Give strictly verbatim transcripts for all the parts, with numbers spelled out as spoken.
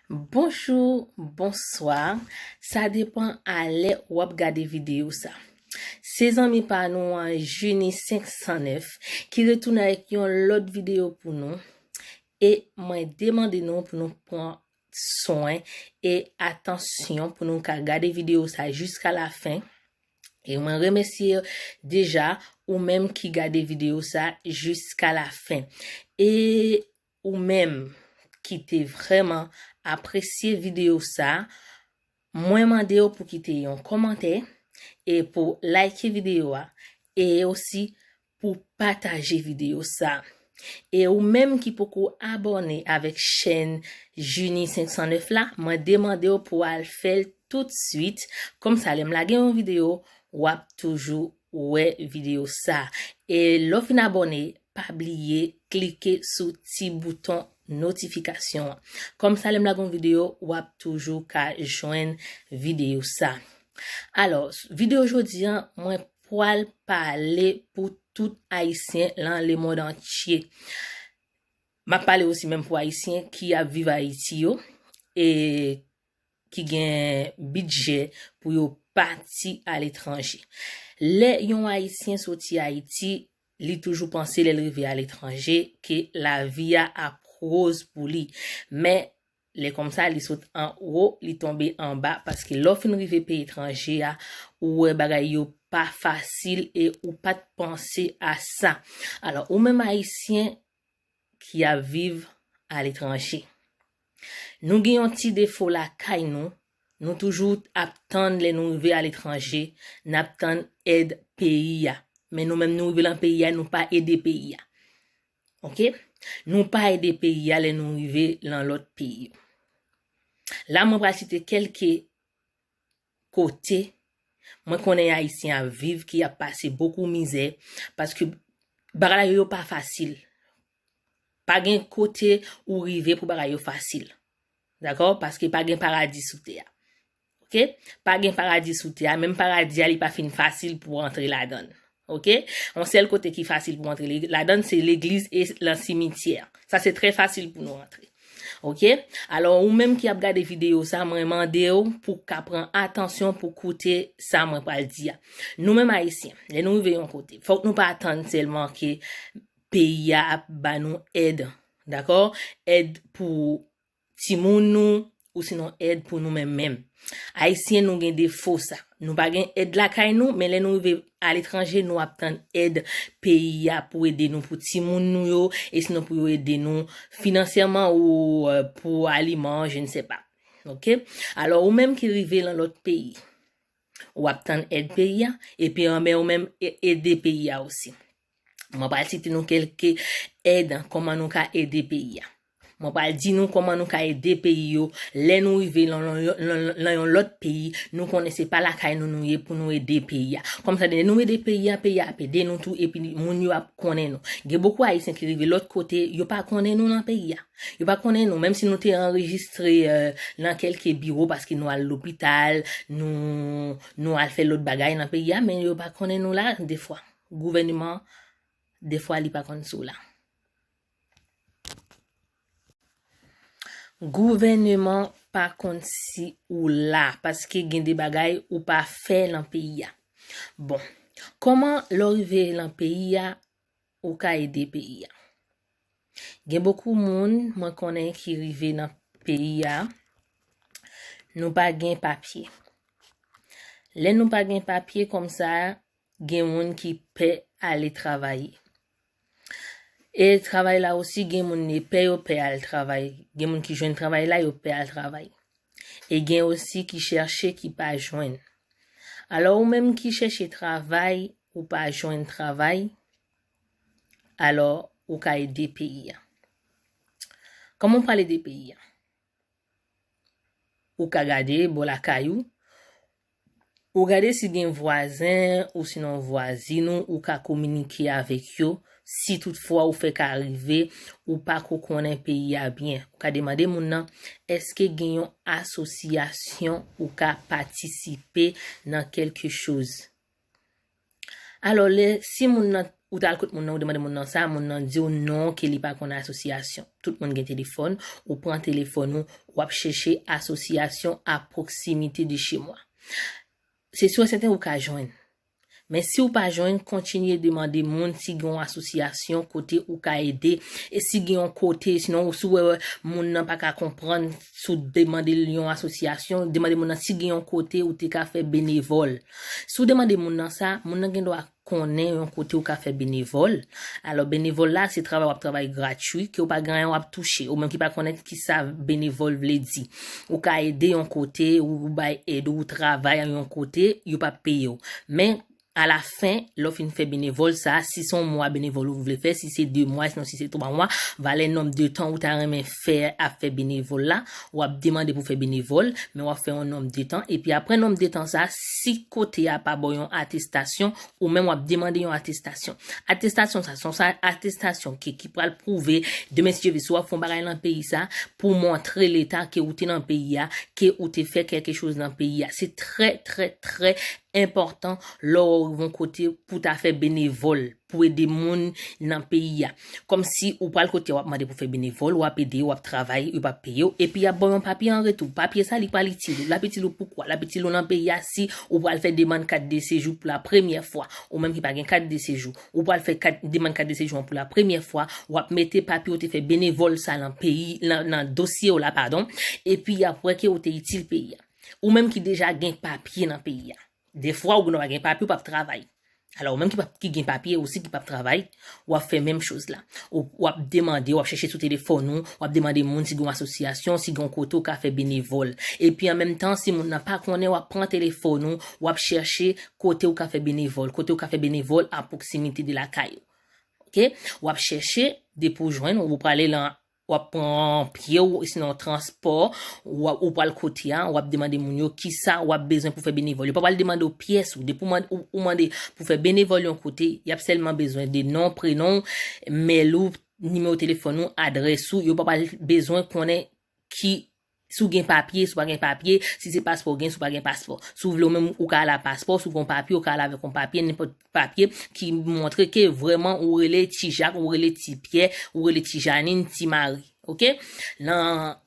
Bonjou, bonswa, sa depann a lè w ap gade videyo sa. Se zanmi pa nou an, Junie senk san nèf, ki retounen avèk yon lòt videyo pou nou. E mwen demande nou pou nou pran swen e atansyon pou nou ka gade videyo sa jiska lafen. E mwen remèsye deja ou menm ki gade videyo sa jiska lafen. E ou menm ki te vrèman apresye videyo sa, mwen mande w pou kite yon kòmantè e pou like videyo a e osi pou pataje videyo sa. E ou menm ki poko abòne avèk chèn Junie senk san nèf la, mwen demande w pou al fè l tout swit. Kòmsa, lè m lage yon videyo, w ap toujou wè videyo sa. E lè w fin abòne, pa bliye klike sou ti bouton notifikasyon an. Kòmsa, lè m lage yon videyo, w ap toujou ka jwenn videyo sa. Alò, videyo jodi an, mwen pral pale pou tout Ayisyen lan lemonn antye. M ap pale osi menm pou Ayisyen ki ap viv Ayiti yo e ki gen bidjè pou yo pati aletranje. Lè yon Ayisyen soti Ayiti, li toujou panse lè l rive aletranje ke lavi a ap woz pou li. Men, lè kòmsa, li sot anwo, li tonbe anba, paske lè w fin rive peyi etranje a, ou wè bagay yo pa fasil e ou pa t panse a sa. Alò, ou menm Ayisyen ki ap viv aletranje, nou gen yon ti defo lakay nou, nou toujou ap tann lè nou rive aletranje, n ap tann èd peyi a. Men nou menm nou rive lan peyi a, nou pa ede peyi a. Oke? Nou pa ede peyi a lè nou rive lan lòt peyi. La, mwen pral site kèlke kote mwen konnen Ayisyen ap viv ki ap pase bokou mizè, paske bagay la yo pa fasil. Pa gen kote ou rive pou bagay yo fasil. Dakò? Paske pa gen paradi sou tè a. Oke? Pa gen paradi sou tè a. Menm paradi a, li pa fin fasil pou w antre ladan l. Oke? Yon sèl kote ki fasil pou antre li- ladan l, se legliz e lan simityè. Sa se trè fasil pou nou antre. Oke? Alò, ou menm ki ap gade videyo sa, mwen mande w pou w ka pran atansyon pou koute sa mwen pral di a. Nou menm Ayisyen, lè nou rive yon kote, fòk nou pa atann sèlman ke peyi a ap ba nou èd, dakò? Èd pou timoun nou, ou sinon èd pou nou menm menm. Ayisyen, nou gen defo sa. Nou pa gen èd lakay nou, men lè nou rive aletranje, nou ap tann èd peyi a pou ede nou pou timoun nou yo, e sinon pou yo ede nou finansyèman ou, euh, pou aliman, je ne sais pas. Oke? Alò, ou menm ki rive lan lòt peyi, w ap tann èd peyi a, epi anben ou menm e- ede peyi a osi. Mwen pral site nou kèlke èd, kòman nou ka ede peyi a. Mwen pral di nou kòman nou ka ede peyi yo. Lè nou rive lan, lan, lan, lan yon lòt peyi, nou konnen se pa lakay nou nou ye pou nou ede peyi a. Kòmsa, lè nou ede peyi a, peyi a ap ede nou tou, epi moun yo ap konnen nou. Gen bokou Ayisyen ki rive lòt kote, yo pa konnen nou lan peyi a. Yo pa konnen nou, menm si nou te anrejistre, euh, lan kèlke biwo, paske nou al lopital, nou, nou al fè lòt bagay lan peyi a, men yo pa konnen nou la, defwa. Gouvènman, defwa, li pa konn si w la. Gouvènman pa konn si ou la, paske gen de bagay ou pa fè lan peyi a. Bon, kòman lè w rive lan peyi a, ou ka ede peyi a? Gen bokou moun mwen konnen ki rive nan peyi a, nou pa gen papye. Lè nou pa gen papye kòmsa, gen moun ki pè ale travay. E travay la osi, gen moun li pè, yo pè al travay. Gen moun ki jwenn travay la, yo pè al travay. E gen osi ki chèche, ki pa jwenn. Alò, ou menm ki chèche travay, ou pa jwenn travay, alò, ou ka ede peyi a. Kòman w pral ede peyi a? Ou ka gade bò lakay ou. Ou gade si gen vwazen ou sinon vwazin ou, ou ka kominike avèk yo. Si toutfwa ou fèk arive, ou pa ko konnen peyi a byen, ou ka demande moun nan, èske gen yon asosyasyon ou ka patisipe nan kèlke choz? Alò, lè, si moun nan ou t al kot moun nan, ou demande moun nan sa, moun nan di w non, ke li pa konn asosyasyon. Tout moun gen telefòn, ou pran telefòn ou, w ap chèche asosyasyon à proximité de chez moi. Se si e sèten ou ka jwenn. Men si w pa jwenn, kontinye demande moun si gen yon asosyasyon kote ou ka ede. E si gen yon kote, sinon ou si w wè moun nan pa ka konprann, si w demande l yon asosyasyon, demande moun nan si gen yon kote ou te ka fè benevòl. Si w demande moun nan sa, moun nan gen dwa konnen yon kote ou ka fè benevòl. Alò, benevòl la, se travay w ap travay gratui, ke w pa gen anyen w ap touche, ou menm ki pa konnen ki sa benevòl vle di. Ou ka ede yon kote, ou bay èd, ou travay yon kote, yo p ap peye w. Men, alafen, lè w fin fè benevòl sa, si se yon mwa benevòl ou vle fè, si se de mwa, sinon si se twa mwa, valè nonb de tan ou ta renmen fè ap fè benevòl la, w ap demande pou fè benevòl, men w ap fè yon nonb de tan, epi apre nonb de tan sa, si kote a pa ba w yon atestasyon, ou menm w ap demande yon atestasyon. Atestasyon sa, se yon sa, atestasyon ki, ki pral pwouve, demen si Dye vle, si w ap fè yon bagay nan peyi sa, pou montre leta ke ou te nan peyi a, ke ou te fè kèlke choz nan peyi a. Se trè, trè, trè enpòtan lè w rive yon kote pou ta fè benevòl, pou ede moun nan peyi a. Kòmsi ou pral kote a, w ap mande pou fè benevòl, w ap ede, w ap travay, yo p ap peye w, epi y ap ba w yon papye an retou. Papye sa, li pral itil ou. L ap itil ou poukwa? L ap itil ou nan peyi a si ou pral fè demann kat de sejou pou la premyè fwa. Ou menm ki pa gen kat de sejou, ou pral fè kat, demann kat de sejou an pou la premyè fwa, w ap mete papye ou te fè benevòl sa nan peyi, nan, nan dosye w la, padon, epi y ap wè ke ou te itil peyi a. Ou menm ki deja gen papye nan peyi a. Defwa, ou gen dwa pa gen papye, ou p ap travay. Alò, ou menm ki p ap, ki gen papye osi, ki p ap travay, w ap fè menm choz la. Ou, w ap demande, w ap chèche sou telefòn ou, w ap demande moun si gen yon asosyasyon, si gen yon kote ou ka fè benevòl. Epi an menm tan, si moun nan pa konnen, w ap pran telefòn ou, w ap chèche kote ou ka fè benevòl, kote ou ka fè benevòl a pwokisimite de lakay ou. Oke? W ap chèche, depi w jwenn, ou prale lan w ap pran pye w, sinon transpò, w ap, ou pral kote a, w ap demande moun yo kisa w ap bezwen pou fè benevòl. Yo pa pral demande w pyès ou. Depi w mande, ou, ou mande pou fè benevòl yon kote, y ap sèlman bezwen de non, prenon, mèl ou, nimewo telefòn ou, adrès ou. Yo pa pral bezwen konnen ki, si w gen papye, si w pa gen papye, si se paspò w gen, si w pa gen paspò. Si w vle ou menm, ou ka al a paspò, si w gen yon papye, ou ka al avèk yon papye, nenpòt papye ki montre ke vrèman ou rele Ti Jak, ou rele Ti Pyè, ou rele Ti Janin, Ti Mari. Oke? Nan,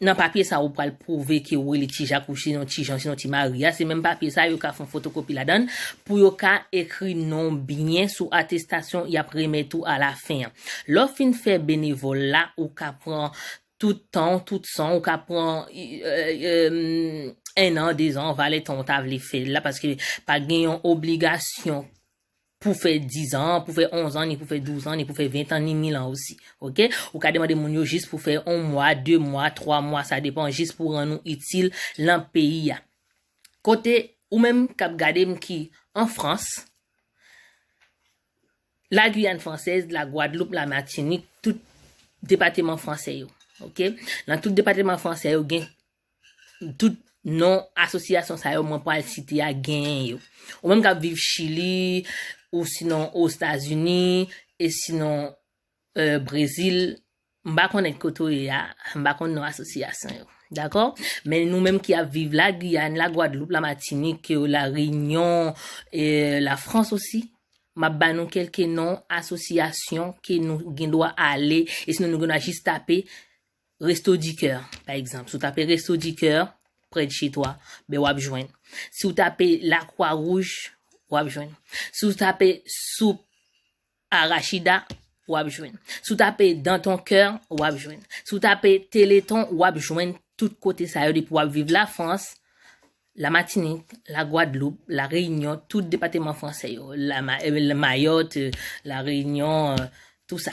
nan papye sa, ou pral pwouve ke ou rele Ti Jak, ou sinon Ti Jan, sinon Ti Mari a. Se menm papye sa, yo ka fè yon fotokopi ladan l pou yo ka ekri non w byen sou atestasyon y ap remèt ou alafen an. Lè w fin fè benevòl la, ou ka pran tout tan, tout san, ou ka pran, euh, euh, en an, de zan, valè tan ou ta vle fè l la, paske pa gen yon obligasyon pou fè diz an, pou fè onz an, ni pou fè douz an, ni pou fè ven an, ni mil an osi. Oke? Ou ka demande moun yo jis pou fè yon mwa, de mwa, twa mwa, sa depann, jis pou rann ou itil lan peyi a. Kote ou menm k ap gade m ki an Frans, la Guyane Française, la Guadeloupe, la Martinique, tout depatman fransè yo. Oke? Nan tout depatman fransè yo, gen tout non asosyasyon sa yo mwen pral site a genyen yo. Ou menm k ap viv Chili, ou sinon Ozetazini, e sinon, euh, Brezil, m pa konnen kote w ye a, m pa konn non asosyasyon yo. Dakò? Men nou menm ki ap viv la Guyane, la Guadeloupe, la Martinique, la Réunion, e la Frans osi, m ap ba nou kèlke non asosyasyon ke nou gen dwa ale, e sinon nou gen dwa jis tape Resto du Cœur, pa egzanp. Si w tape Resto du Cœur, près de chez toi, ben w ap jwenn. Si w tape La Croix Rouge, w ap jwenn. Si w tape Soupe Arachida, w ap jwenn. Si w tape Dans ton cœur, w ap jwenn. Si w tape Téléthon, w ap jwenn tout kote sa yo depi w ap viv la Frans, la Matinik, la Gwadloup, la Reyinyon, tout depatman fransè yo, la Ma-, euh, la Mayòt, euh, la Reyinyon, euh, tout sa.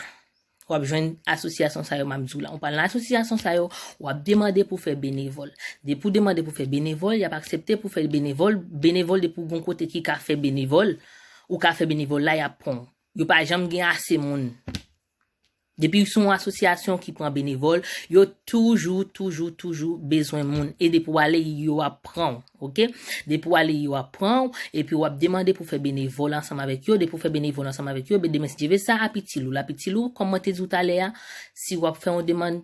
W ap jwenn asosyasyon sa yo m ap di w la. Ou pral nan asosyasyon sa yo, w ap demande pou fè benevòl. Depi w demande pou fè benevòl, y ap aksepte pou fè benevòl. Benevòl, depi w gon kote ki ka fè benevòl, ou ka fè benevòl la, y ap pran w. Yo pa janm gen ase moun. Depi se yon asosyasyon ki pran benevòl, yo toujou, toujou, toujou bezwen moun. E depi w ale, yo ap pran w, oke? Depi w ale, yo ap pran w, epi w ap demande pou fè benevòl ansanm avèk yo. Depi w fè benevòl ansanm avèk yo, ben demen, si Dye vle, sa ap itil ou. L ap itil ou, kòm mwen te di w talè a, si w ap fè yon demann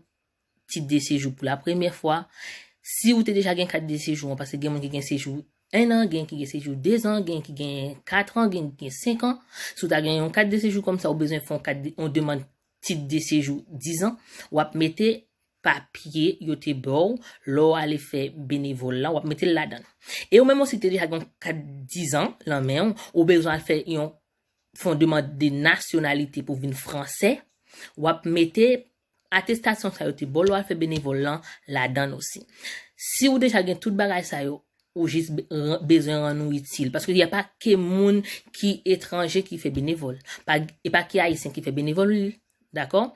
tit de sejou pou la premyè fwa, si w te deja gen kat de sejou an, paske gen moun ki gen sejou en an, gen ki gen sejou de zan, gen ki gen kat an, gen ki gen senk an. Si w ta gen yon kat de sejou kòm sa, ou bezwen fè yon kat de, yon demann tit de sejou diz an, w ap mete papye yo te ba w lè w ale fè benevòl la, w ap mete l ladan l. E ou menm osi ki te deja gen yon kat diz an lan men w, ou bezwen al fè yon, fè yon demann de nasyonalite pou vin fransè, w ap mete atestasyon sa yo te ba w lè w al fè benevòl lan ladan l osi. Si w deja gen tout bagay sa yo, ou jis be-, ran-, bezwen rann ou itil. Paske y a pa ke moun ki etranje ki fè benevòl. Pa, e pa ke ayisyen ki fè benevòl, dakò?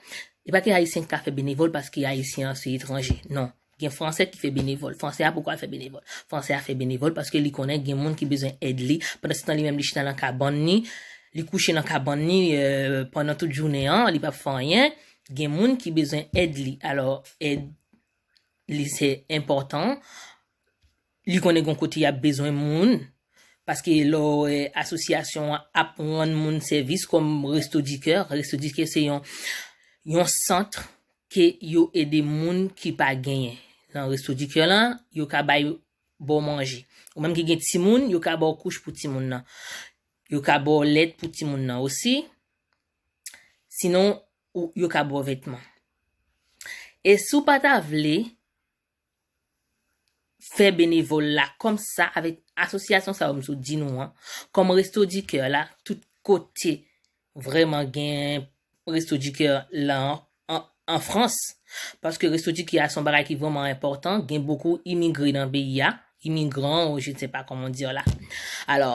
E pa ke ayisyen ki ka fè benevòl paske ayisyen an se etranje. Non. Gen fransè ki fè benevòl. Fransè a poko al fè benevòl. Fransè a fè benevòl paske li konnen gen moun ki bezwen èd li. Pandan se tan li menm li chita nan kabann ni, li kouche nan kabann ni, euh, pandan tout jounen an, li p ap fè anyen. Gen moun ki bezwen èd li. Alò, èd li se enpòtan. Li konnen gon kote y ap bezwen moun. Paske lè w wè asosyasyon an ap rann moun sèvis kòm Resto du Cœur, Resto du Cœur se yon, yon sant ke yo ede moun ki pa genyen. Nan Resto du Cœur lan, yo ka bay ba w manje. Ou menm ki gen timoun, yo ka ba w kouch pou timoun nan. Yo ka ba w lèt pou timoun nan osi. Sinon, ou, yo ka ba w vètman. E si w pa ta vle fè benevòl la kòm sa avèk asosyasyon sa yo m sot di nou an, kòm Resto du Cœur la, tout kote vrèman gen Resto du Cœur la an, an Frans. Paske Resto du Cœur a se yon bagay ki vrèman enpòtan, gen bokou imigre nan peyi a, imigran, ou je ne sais pas comment dire la. Alò,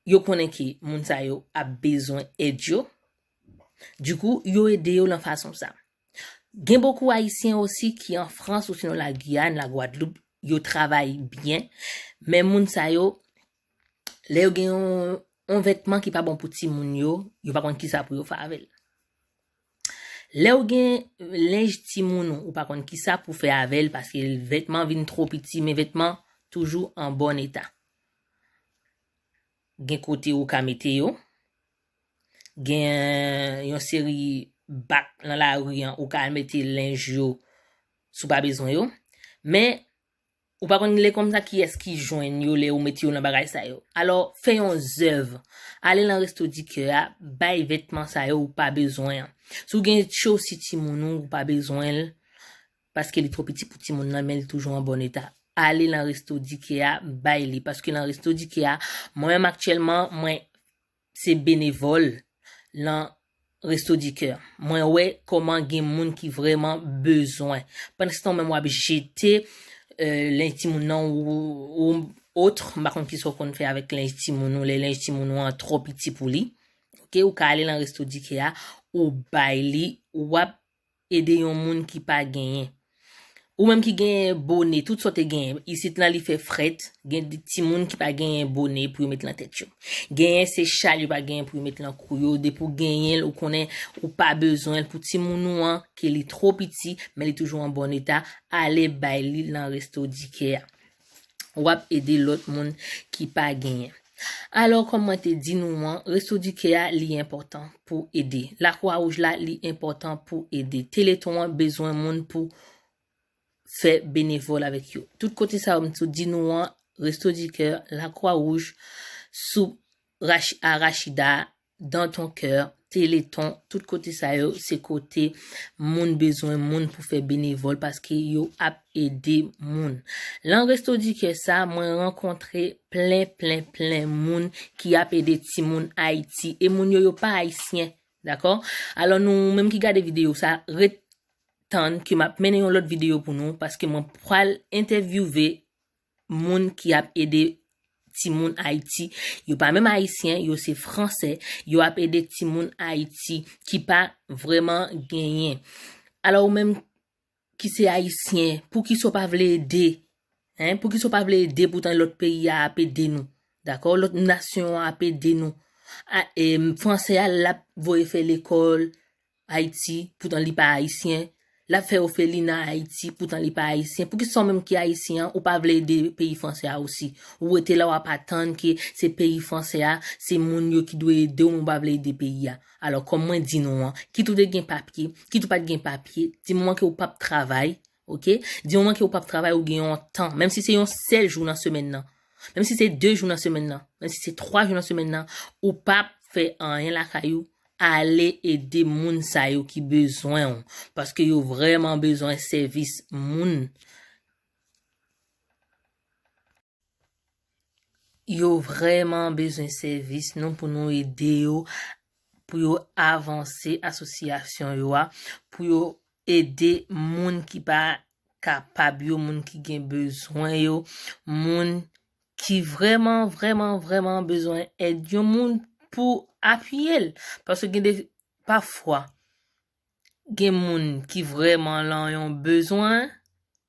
yo konnen ke moun sa yo ap bezwen èd yo. Dikou, yo ede yo nan fason sa. Gen bokou ayisyen osi ki an Frans ou sinon la Guyane, la Guadeloupe, yo travay byen. Men moun sa yo, lè yo gen yon, yon vètman ki pa bon pou timoun yo, yo pa konn kisa pou yo fè avè l. Lè w gen lenj timoun ou, ou pa konn kisa pou fè avè l paske vètman vin twò piti, men vètman toujou an bòn eta. Gen kote ou ka mete yo. Gen yon seri bak nan lari an, ou ka al mete lenj yo si w pa bezwen yo. Men, ou pa konn lè kòm sa kiyès ki jwenn yo lè ou mete yo nan bagay sa yo. Alò, fè yon zèv. Ale nan Resto du Cœur a, bay vètman sa yo ou pa bezwen an. Si w gen chosi timoun ou, ou pa bezwen l, paske li twò piti pou timoun nan, men li toujou an bòn eta. Ale nan Resto du Cœur a, bay li. Paske nan Resto du Cœur a, mwen menm aktyèlman, mwen se benevòl nan Resto du Cœur. Mwen wè kòman gen moun ki vrèman bezwen. Pandan se tan ou menm w ap jete, euh, lenj timoun nan ou, ou ot, m pa konn kisa w konn fè avèk lenj timoun ou, lè lenj timoun ou an twò piti pou li. Oke, ou ka ale nan Resto du Cœur a, ou bay li, w ap ede yon moun ki pa genyen. Ou menm ki genyen bone, tout sa w te genyen. Isit la, li fè frèt, gen de timoun ki pa genyen bone pou yo met lan tèt yo. Genyen se chal yo pa genyen pou yo met lan kou yo. Depi w genyen l, ou konnen ou pa bezwen l pou timoun ou an, ke li twò piti, men li toujou an bòn eta, ale bay li lan Resto du Cœur a. W ap ede lòt moun ki pa genyen. Alò, kòm mwen te di nou an, Resto du Cœur a, li enpòtan pou ede. Lakwa Wouj la, li enpòtan pou ede. Téléthon an bezwen moun pou fè benevòl avèk yo. Tout kote sa yo m sot di nou an, Resto du Cœur, Lakwa Wouj, soup rach-, arachida, Dans ton cœur, Téléthon, tout kote sa yo, se kote moun bezwen moun pou fè benevòl paske yo ap ede moun. Lan Resto du Cœur sa, mwen rankontre plen, plen, plen moun ki ap ede timoun Ayiti. E moun yo, yo pa ayisyen, dakò? Alò, nou menm ki gade videyo sa, ret tann ke m ap mennen yon lòt videyo pou nou, paske mwen pral entèvyouve moun ki ap ede timoun Ayiti. Yo pa menm ayisyen, yo se fransè, yo ap ede timoun Ayiti ki pa vrèman genyen. Alò, ou menm ki se ayisyen, poukisa w pa vle ede? Hein? Poukisa w pa vle ede poutan lòt peyi a ap ede nou? Dakò? Lòt nasyon an ap ede nou. A, e, fransè a, l ap voye fè lekòl, Ayiti, poutan li pa ayisyen. L ap fè ofelina Ayiti, poutan li pa ayisyen. Poukisa w menm ki ayisyen an, ou pa vle ede peyi fransè a osi? Ou rete la, w ap atann ke se peyi fransè a, se moun yo ki dwe ede w, men w pa vle ede peyi a. Alò, kòm mwen di nou an, kit ou te gen papye, kit ou pa t gen papye, di moman ke ou p ap travay, Ok? Di moman ke ou p ap travay, ou gen yon tan, menm si se yon sèl jou nan semèn nan, menm si se de jou nan semèn nan, menm si se twa jou nan semèn nan, ou p ap fè anyen lakay ou, ale ede moun sa yo ki bezwen w, paske yo vrèman bezwen sèvis moun. Yo vrèman bezwen sèvis nou pou nou ede yo, pou yo avanse asosyasyon yo a, pou yo ede moun ki pa kapab yo, moun ki gen bezwen yo, moun ki vrèman, vrèman, vrèman bezwen èd yon moun pou apiye l. Paske gen de, pafwa, gen moun ki vrèman lan yon bezwen,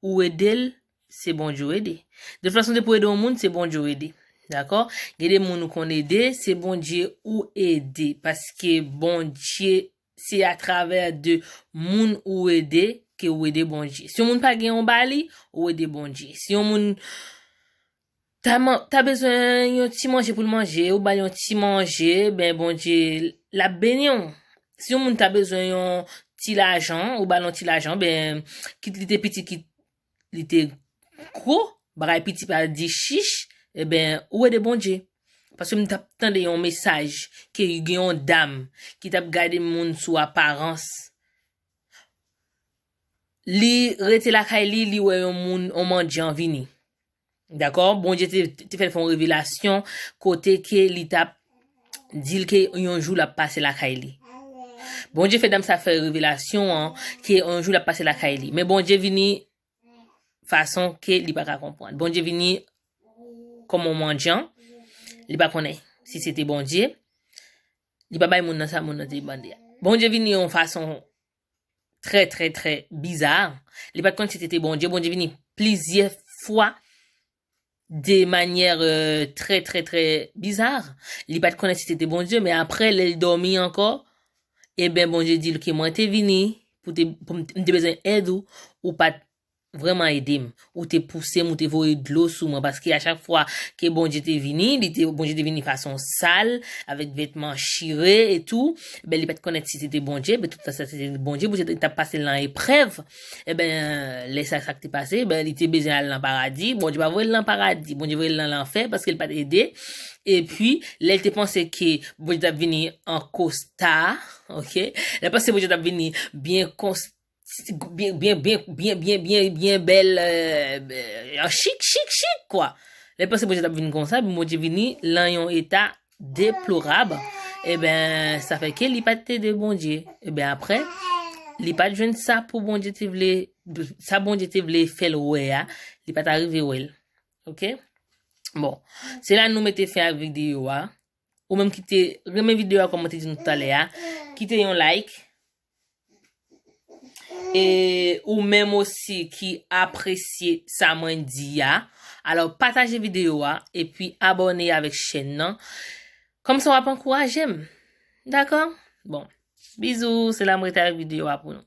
ou ede l, se Bondye w ede. De tout fason, depi w ede yon moun, se Bondye w ede. Dakò? Gen de moun ou konn ede, se Bondye ou ede. Paske Bondye, se atravè de moun ou ede ke ou ede Bondye. Si yon moun pa gen yon ba li, ou ede Bondye. Si yon moun ta, man- ta bezwen yon ti manje pou l manje, ou ba l yon ti manje, ben Bondye l ap beni w. Si yon moun ta bezwen yon ti lajan, ou ba l yon ti lajan, ben kit li te piti, kit li te gwo, bagay piti pa di chich, ebyen, ou ede Bondye. Paske m t ap tande yon mesaj ke gen yon dam ki t ap gade moun sou aparans. Li rete lakay li, li wè yon moun, yon mandyan vini. Dakò? Bondye te, te fè l fè yon revelasyon kote ke li t ap di l ke yon jou l ap pase lakay li. Bondye fè dam sa fè revelasyon an ke yon jou l ap pase lakay li. Men Bondye vini fason ke li pa ka konprann. Bondye vini kòm yon mandyan. Li pa konnen si se te Bondye. Li pa bay moun nan sa moun nan te mande a. Bondye vini yon fason trè, trè, trè biza. Li pa t konn si se te Bondye. Bondye vini plizyè fwa de manyè, euh, trè, trè, trè biza. Li pa t konnen si se te Bondye, men apre, lè l dòmi ankò, ebyen, Bondye di l ke mwen te vini pou te, pou m, m te bezwen èd ou, ou pa t vrèman ede m. Ou te pouse m, ou te voye dlo sou mwen, paske a chak fwa ke Bondye te vini, li te, Bondye te vini fason sal, avèk vètman chire e tou, ben, li pa t konnen si se te Bondye, men tout sa se te Bondye, Bondye te, t ap pase l nan eprèv. Ebyen, lè sa, sa k te pase, ben, li te bezwen al nan paradi. Bondye pa voye l nan paradi, Bondye voye l nan lanfè paske l pa t ede. Epi, lè l te panse ke Bondye t ap vini an kosta, ok? Lè l panse Bondye t ap vini byen kons-, byen, byen, byen, byen, byen, byen, byen bèl, euh, euh, chik, chik, chik, kwa. Lè l panse Bondye t ap vin konsa, Bondye vini lan yon eta deplorab, ebyen, sa fè ke li pa t ede Bondye. Ebyen, apre, li pa t jwenn sa pou Bondye te vle, sa Bondye te vle fè l wè a, li pa t arive wè l. Ok? Bon, se la nou mete fen ak videyo a. Ou menm ki te renmen videyo a, kòm mwen te di nou talè a, kite yon like. E ou menm osi ki apresye sa mwen di a, alò pataje videyo a epi abòne avèk chèn nan. Kòmsa w ap ankouraje m. Dakò? Bon, bizou, se la m rete avèk videyo a pou nou.